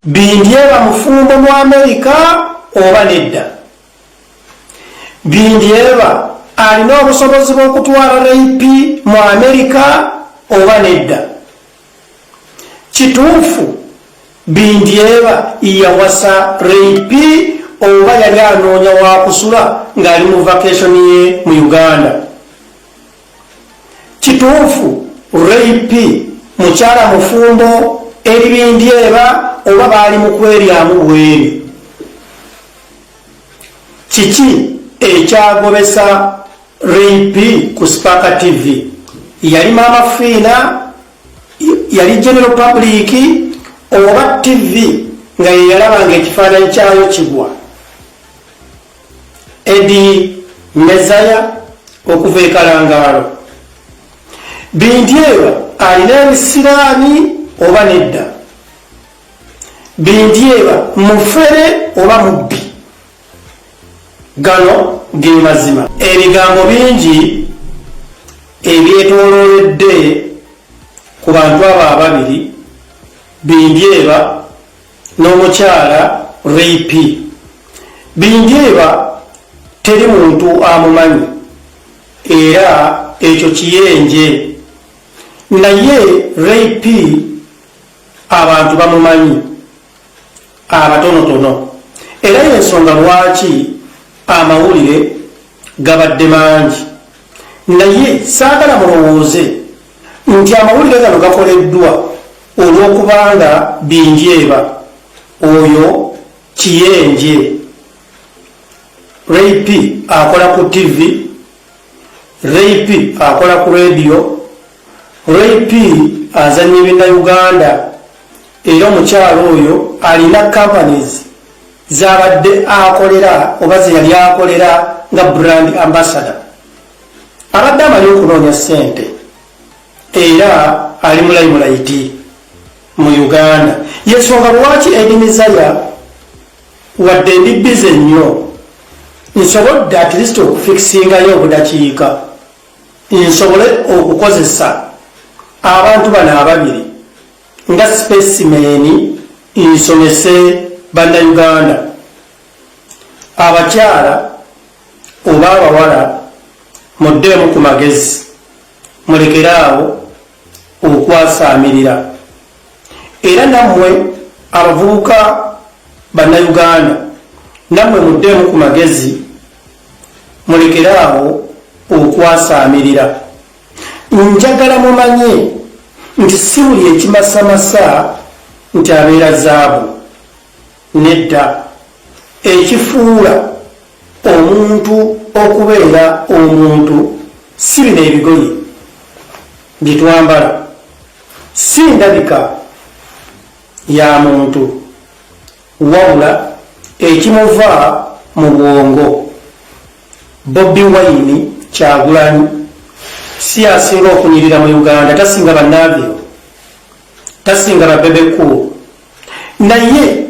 Bindyeba mufumbo mu Amerika oba nedda? Bindyeba alina obusobozi bw'okutwala Ray P mu Amerika oba nedda? Kituufu Bindyeba yawasa Ray P oba yali anoonya wakusula ng'ali mu vacation ye mu Uganda? Kituufu Ray P mukyala mufumbo eri Bindyeba oba baali mu kweryamu bweri? Kiki ekyagobesa Ray P ku Spark TV? Yali Maama Fiina, yali general public oba TV nga yeyalaba nga ekifaananyi kyayo kigwa? Edi Mezaya okuva e Kalangaalo. Bindyeba alina ebisiraani oba nedda? Bindyeba mufere oba mubbi? Gano ge mazima. Ebigambo bingi ebyetoolooledde ku bantu abo ababiri, Bindyeba n'omukyala Ray P. Bindyeba teri muntu amumanyi era ekyo kiyenje, naye Ray P abantu bamumanyi abatonotono, era y'ensonga lwaki amawulire gabadde mangi. Naye saagala mulowooze nti amawulire gano gakoleddwa olw'okubanga Bindyeba oyo kiyenje. Ray P akola ku TV, Ray P akola ku radio, Ray P azannya ebinnauganda, era omukyalo oyo alina companies z'abadde akolera oba ze yali akolera nga brand ambassador. Abadde amanyi okunoonya ssente era ali mu limelight mu Uganda. Yensonga lwaki Edi Mizaya, wadde ndi busy nnyo, nsobodde at least okufixingayo obudakiika nsobole okukozesa abantu bano ababiri nga specimen nsomese Bannayuganda, abakyala oba abawala, muddeemu ku magezi, mulekeraawo okwasaamirira. Era nammwe abavubuka Bannayuganda, nammwe muddeemu ku magezi, mulekeraawo okwasaamirira. Njagala mumanye nti si buli ekimasamasa nti abeera zaabu. Nedda, ekifuula omuntu okubeera omuntu si bino ebigoye bye twambala, si ndabika ya muntu, wabula ekimuva mu bwongo. Bobi Wine Kyagulanyi si asinga okunyirira mu Uganda, tasinga bannaaviro, tasinga ba Bebe Cool, naye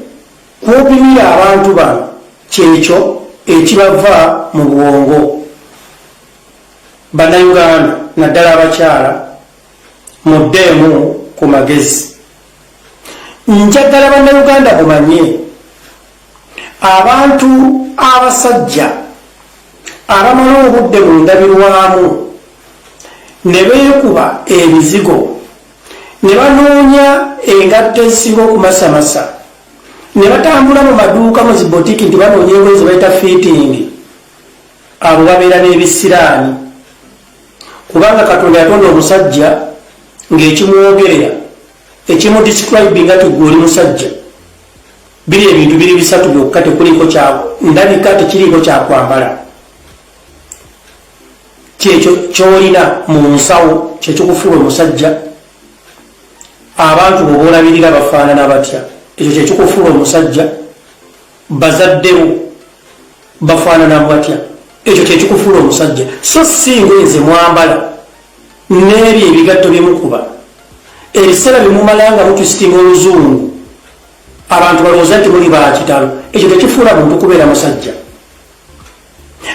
kwopimira abantu bano kyekyo ekibava mu bwongo. Bannayuganda, naddala abakyala, muddeemu ku magezi. Njagala Bannayuganda mumanye, abantu abasajja abamala obudde mu ndabirwamu ne beekuba ebizigo ne banoonya engatto ezisinga okumasamasa ne batambula mu maduuka, mu zibotiki, nti banoonya engoye ze bayita fitting, abo babeera n'ebisiraani, kubanga Katonda yatonda omusajja ng'ekimwogerera, ekimudescribinga ti gwe oli musajja, biri ebintu biri bisatu byokka: tekuliiko ndabika, tekiriiko kyakwambala, kyekyo kyolina mu nsawo kyekikufuula omusajja. Abantu bwoba olabirira bafaanana batya, ekyo kyekikufuula omusajja. Bazaddewo bafaanana batya, ekyo kyekikufuula omusajja, so si ngoye ze mwambala n'ebyo ebigatto byemukuba, ebiseera byemumala nga mutwisitinga oluzungu, abantu balowooza nti muli bakitalo. Ekyo tekifuula muntu kubeera musajja.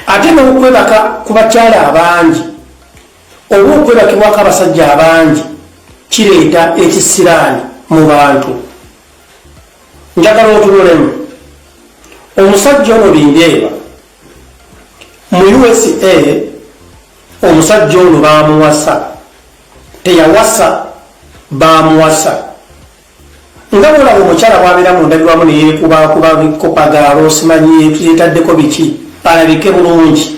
Ate n'okwebaka ku bakyala abangi oba okwebakibwako abasajja abangi kireeta ekisiraani mu bantu. Njagala otunulemu omusajja ono Bindyeba mu USA. Omusajja ono bamuwasa, teyawasa, bamuwasa. Nga bwolaba omukyala bwabeera mu ndabirwamu neyekubakuba bikopagaalo, simanyi yetaddeko biki, alabike bulungi.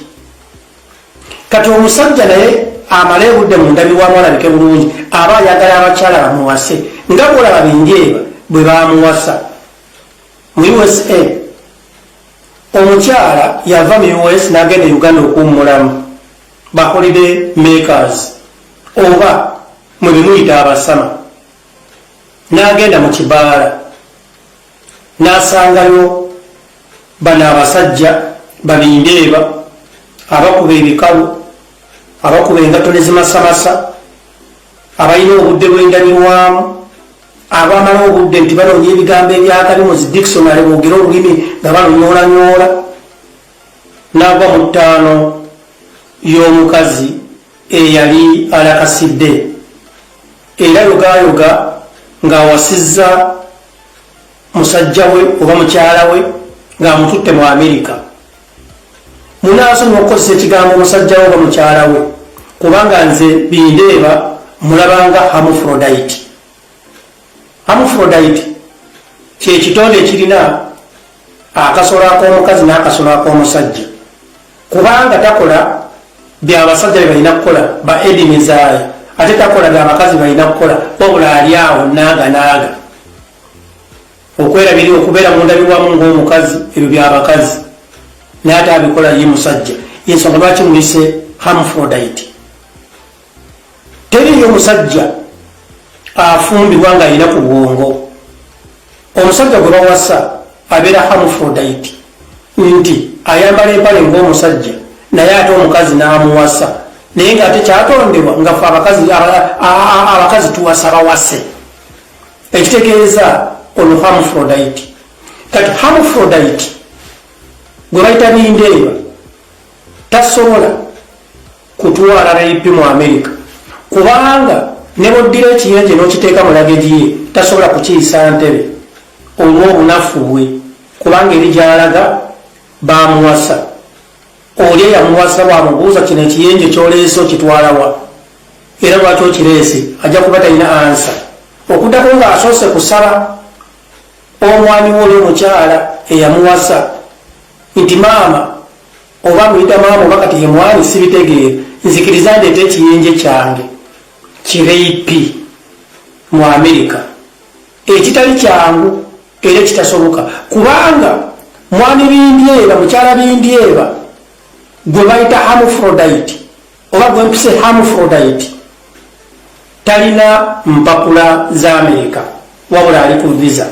Kati omusajja naye amale ebudde mu ndabirwamu alabike bulungi, aba ayagala abakyala bamuwase. Nga bwolaba Bindyeba bwe bamuwasa mu USA, omukyala yava mu US n'agenda e Uganda okuwummulamu, ba holiday makers oba mwe bemuyita abasama, n'agenda mu kibaala n'asangayo bano abasajja babindeeba abakuba ebikalu, abakuba engato ne zimasamasa, abalina obudde bw'endabirwamu, abamala obudde nti banoonya ebigambo ebyakabi mu zi dictionary, boogere olulimi nga balunyoolanyoola. N'agwa mu ttaano y'omukazi eyali alakasidde, era yogayoga ng'awasizza musajja we oba mukyala we ng'amututte mu Amerika. Munaasonyiwa okukozesa ekigambo musajja we oba mukyala we, kubanga nze Bindeeba mulabanga hermaphrodite. Hermaphrodite kyekitonde ekirina akasolo ak'omukazi n'akasolo ak'omusajja, kubanga takola byabasajja bye balina kukola ba edimizaaya, ate takola byabakazi balina kukola, wabula ali awo naaga naaga okwerabiri okubeera mundabirwamu ng'omukazi. Ebyo byabakazi naye ate abikola ye musajja. Yensonga lwaki muyise hermaphrodite. Teriyo omusajja afumbirwa ng'alina ku bwongo. Omusajja gwe bawasa abeera hermaphrodite, nti ayambala empale ng'omusajja, naye ate omukazi n'amuwasa, naye ng'ate kyatondebwa nga fe abakazi tuwasa bawase, ekitegeeza ono hermaphrodite. Kati hermaphrodite gwe bayita Bindeeba tasobola kutwala rape mu Amerika, kubanga ne boddira ekiyenje n'okiteeka mu luggage ye, tasobola kukiyisa ntebe olw'obunafu bwe, kubanga eri gy'alaga bamuwasa. Oli eyamuwasa bwamubuuza, "Kino ekiyenje kyoleese okitwalawa era lwaki okireese?" ajja kuba talina answer, okuddako ng'asoose kusaba omwami we oli omukyala eyamuwasa nti, "Maama," oba muyita maama oba kati ye mwami sibitegeera, "nzikiriza ndeeta ekiyenje kyange kireipi mu Amerika," ekitali kyangu era ekitasoboka, kubanga mwami Bindyeba, mukyala Bindyeba gwe bayita hermaphrodite oba gwempise hermaphrodite, talina mpapula za Amerika, wabula ali ku visa.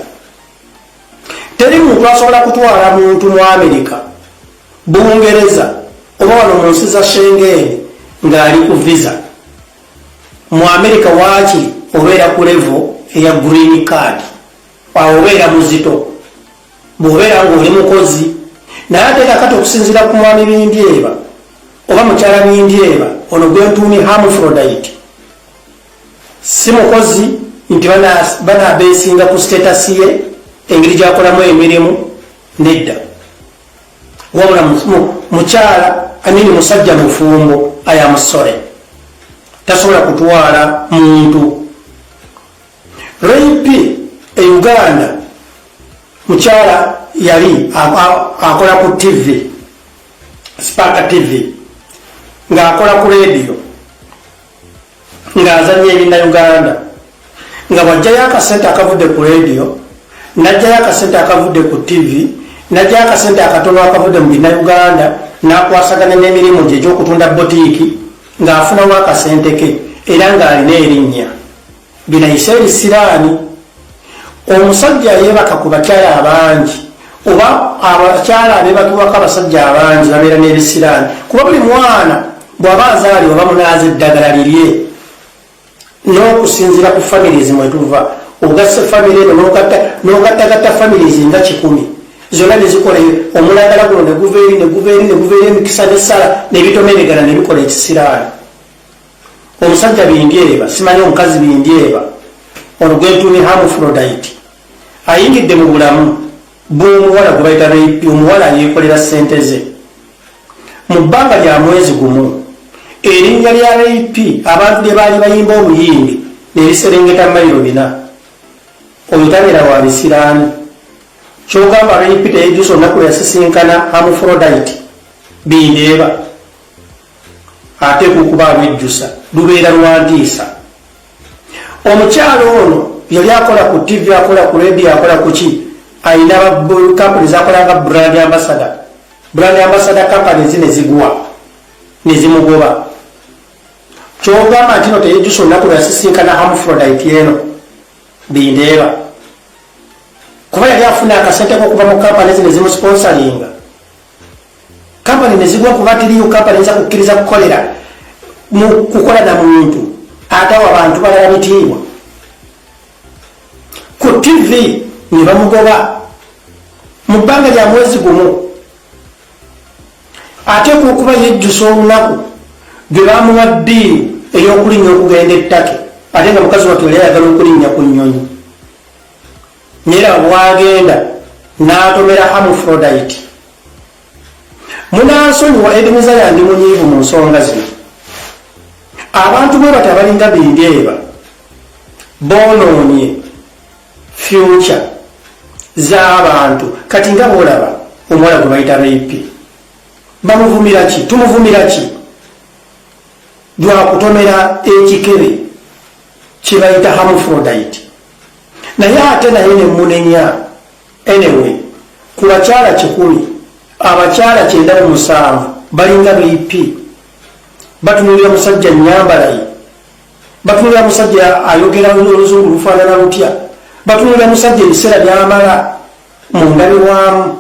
Teri muntu asobola kutwala muntu mu Amerika, Bungereza oba wano mu nsi za Schengen ng'ali ku visa. Mu Amerika waakiri obeera ku level eya green card, awo obeera muzito bw'obeera ng'oli mukozi. Naye ate kakati okusinziira ku mwami Bindyeba oba mukyala Bindyeba ono gwentuumi hermaphrodite, si mukozi nti banabeesinga ku status ye, engeri gyakolamu emirimu, nedda, wabula mukyala amini musajja mufumbo ayamusole, tasobola kutwala muntu rape. E Uganda mukyala yali akola ku TV, Spark TV, ng'akola ku rediyo, ng'azanya ebinnauganda, nga bw'ajjayo akasente akavudde ku rediyo, n'ajjayo akasente akavudde ku TV, n'ajjayo akasente akatono akavudde mu binnauganda, n'akwasaganya n'emirimu gye egy'okutunda botiiki, ng'afunawo akasente ke era ng'alina erinnya. Binayise ebisiraani. Omusajja yeebaka ku bakyala abangi oba abakyala abeebakibwako abasajja abangi babeera n'ebisiraani, kuba buli mwana bw'aba azaalibwa bamunaaza eddagala lirye. N'okusinziira ku families mwetuva, ogasse family eno n'ogattagatta families nga 100, zonna nezikola omulagala guno, neguva eri, neguva eri, neguva eri, emikisa nesala nebitomeregana nebikola ekisiraani. Omusajja Bindyeba, simanyi omukazi Bindyeba ono gwentuumi hermaphrodite, Ayingidde mu bulamu bw'omuwala gwe bayita Ray P, omuwala yeekolera ssente ze. Mu bbanga lya mwezi gumu, erinnya lya Ray P abantu lye baali bayimba obuyimbi ne liserengeta mayiro 4. Oyo tabeera wa bisiraani. Kyogamba Ray P teyejjusa olunaku lwe yasisinkana Hermaphrodite Bindeeba? Ateekwa okuba alwejjusa, lubeera lwa ntiisa. Omukyalo ono yali akola ku TV, akola ku radio, akola ku ki, ayina kampuni zakola nga brand ambassador. Brand ambassador company zi ne zigwa ne zimugoba. Kyogamba nti no teyejjusa olunaku lwe yasisinkana Hermaphrodite eno Bindeeba, kuba yali afuna akasente kokuva mu kampani zi ne zimusponsoringa, kampani nezigwa, kuba tiriyo kampani eza kukkiriza kukolera mu kukola na muntu atawa bantu balala bitiibwa. Ku TV ne bamugoba mu bbanga lya mwezi gumu. Ateekwa okuba yejjusa olunaku lwe bamuwa deal ey'okulinnya okugenda e Turkey, ate nga mukazi wattu yali ayagala okulinnya ku nnyonyi, naye era bwagenda n'atomera Hermaphrodite. Munansonyiwa, edimiza yandi munyiivu mu nsonga zino. Abantu bwe bati abalinga Bindeeba boonoonye future z'abantu. Kati nga bwolaba omuwala gwe bayita Ray P, bamuvumira ki? Tumuvumira ki? Lwakutomera ekikebe kye bayita Hermaphrodite. Naye ate naye nemunenya. Anyway, ku bakyala 100, abakyala 97 balinga Ray P. Batunulira musajja nyambalaye, batunulira musajja ayogera oluzungu lufaanana lutya, batunulira musajja ebiseera byamala mu ndabirwamu.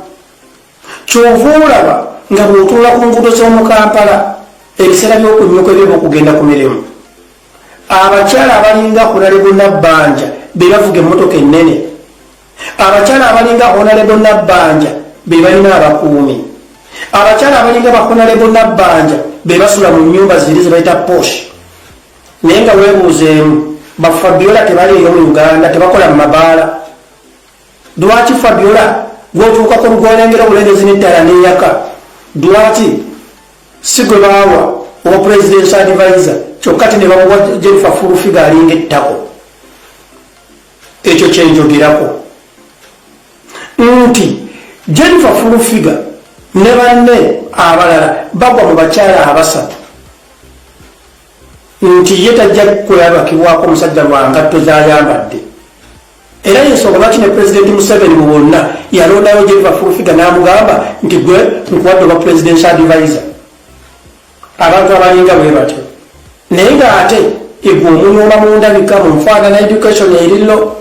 Kyova olaba nga bw'otunula ku nguudo z'omu Kampala ebiseera by'okunnyuka ebyo okugenda ku mirimu, abakyala abalinga Honorable Nabbanja be bavuga emmotoka ennene, abakyala abalinga Honorable Nabbanja be balina abakuumi, abakyala abalinga ba Honorable Nabbanja be basula mu nnyumba ziri ze bayita posh. Naye nga weebuuzeemu, Bafabiola tebaliiyo mu Uganda? Tebakola mu mabaala? Lwaki Fabiola gwotuukako lugwolengera obulengezi n'ettaala n'eyaka, lwaki si gwe baawa owa presidential advisor, kyokka ti ne bamuwa Jennifer Full Figure alinga ettako? Ekyo kyenjogerako nti Jennifer Full Figure ne banne abalala bagwa mu bakyala abasatu, nti ye tajja kweyabakibwako omusajja lwa ngatto zayambadde. Era yensonga lwaki ne Pulezidenti Museveni mu bonna yalondayo Jennifer Full Figure n'amugamba nti, "Gwe nkuwadde oba presidential advisor." Abantu abalinga bwe batyo, naye ng'ate egwe omunyooma mu ndabika, mu nfaanana, education erillo.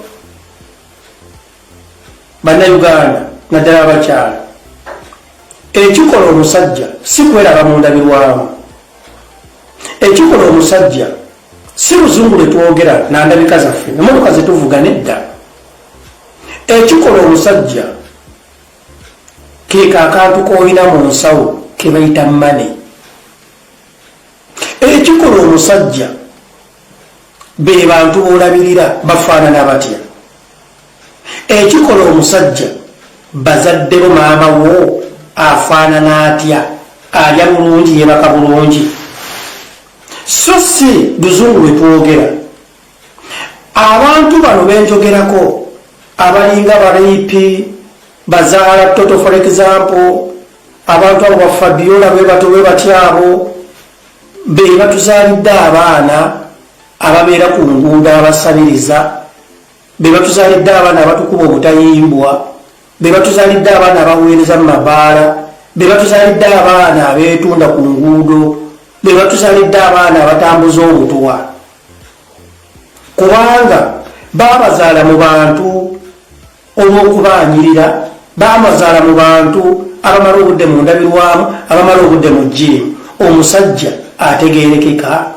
Bannayuganda, naddala abakyala, ekikola omusajja si kweraba mu ndabirwamu. Ekikola omusajja si luzungu lwe twogera nandabika zaffe, emotoka zetuvuga, nedda. Ekikola omusajja keeka akantu k'olina mu nsawo ke bayita money. Ekikola omusajja be bantu b'olabirira, bafaanana batya. Ekikola omusajja bazadde bo, maama wo afaanana atya, alya bulungi, yebaka bulungi, so si luzungu lwe twogera. Abantu bano benjogerako abalinga ba Ray P, bazaala Toto, for example, abantu abo Bafabiola bwe bato bwe batyabo be batuzaalidde abaana ababeera ku nguudo abasabiriza, be batuzaalidde abaana abatukuba obutayimbwa, be batuzaalidde abaana abaweereza mu mabaala, be batuzaalidde abaana abeetunda ku nguudo, be batuzaalidde abaana abatambuza obutwa, kubanga babazaala mu bantu olw'okubaanyirira, babazaala mu bantu abamala obudde mu ndabirwamu, abamala obudde mu gym. Omusajja ategerekeka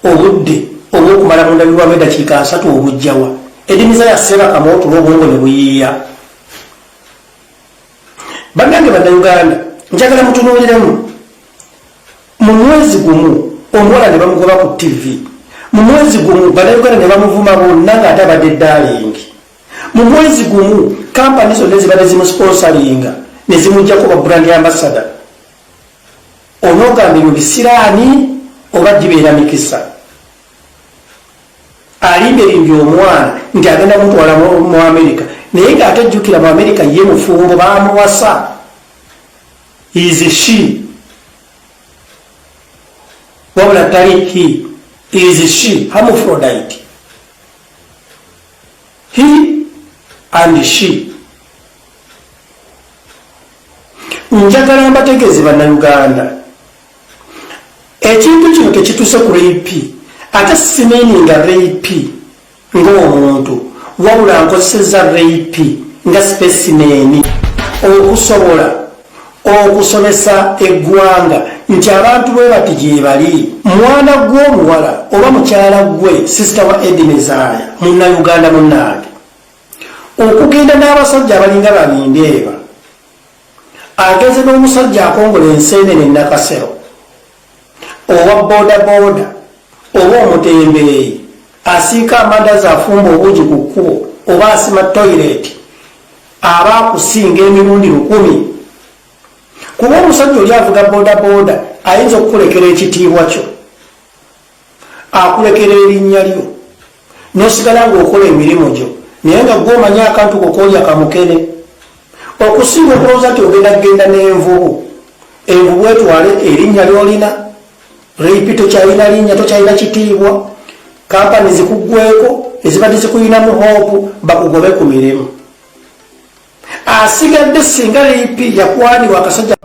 obudde obw'okumala mu ndabirwamu eddakiika 30 obujjawa? Edimiza yaseebakamu otulo, obwongo ne buyiiya. Bannange Bannayuganda, njagala mutunuuliremu. Mu mwezi gumu omuwala ne bamugoba ku TV. Mu mwezi gumu Bannayuganda ne bamuvuma bonna ng'ate abadde darling. Mu mwezi gumu kampani zonna ezibadde zimusponsalinga ne zimuggyako ba brand ambassador. Onoogamba ebyo bisiraani oba gibeera mikisa? Alimberimbye omwana nti agenda mutwala mu Amerika, naye ng'ate jjukira mu Amerika ye mufumbo, bamuwasa. Is she, wabula tali he, is she hermaphrodite, he and she. Njagala mbategeeze Bannayuganda, ekintu kino tekituuse ku Ray P. Ate simeaninga Ray P ng'omuntu, wabula nkozeseza Ray P nga specimen okusobola okusomesa eggwanga nti abantu bwe bati gye bali. Mwana gwe omuwala oba mukyala gwe, sister wa Eddie Mezaya, Munnayuganda munnange, okugenda n'abasajja abalinga balindeeba, agenze n'omusajja akongola enseenene Nakasero, owa bodaboda oba omutembeeyi asiika amandazi, afumba obuugi ku kkubo oba asima toilet, aba akusinga emirundi 1000. Kuba omusajja oli avuga bodaboda ayinza okukulekera ekitiibwa kyo, akulekera erinnya lyo, nosigala ng'okola emirimu gyo, naye nga gwomanyi akantu kokoolya kamukene, okusinga okulowooza nti ogenda kugenda n'envubu. Envubu etwale erinnya lyolina. Ray P tokyalina linnya, tokyalina kitiibwa. Kampani zikuggweko ezibadde zikuyinamu hope, bakugobe ku mirimu. Asigadde singa Ray P yakwanibwa akasajja.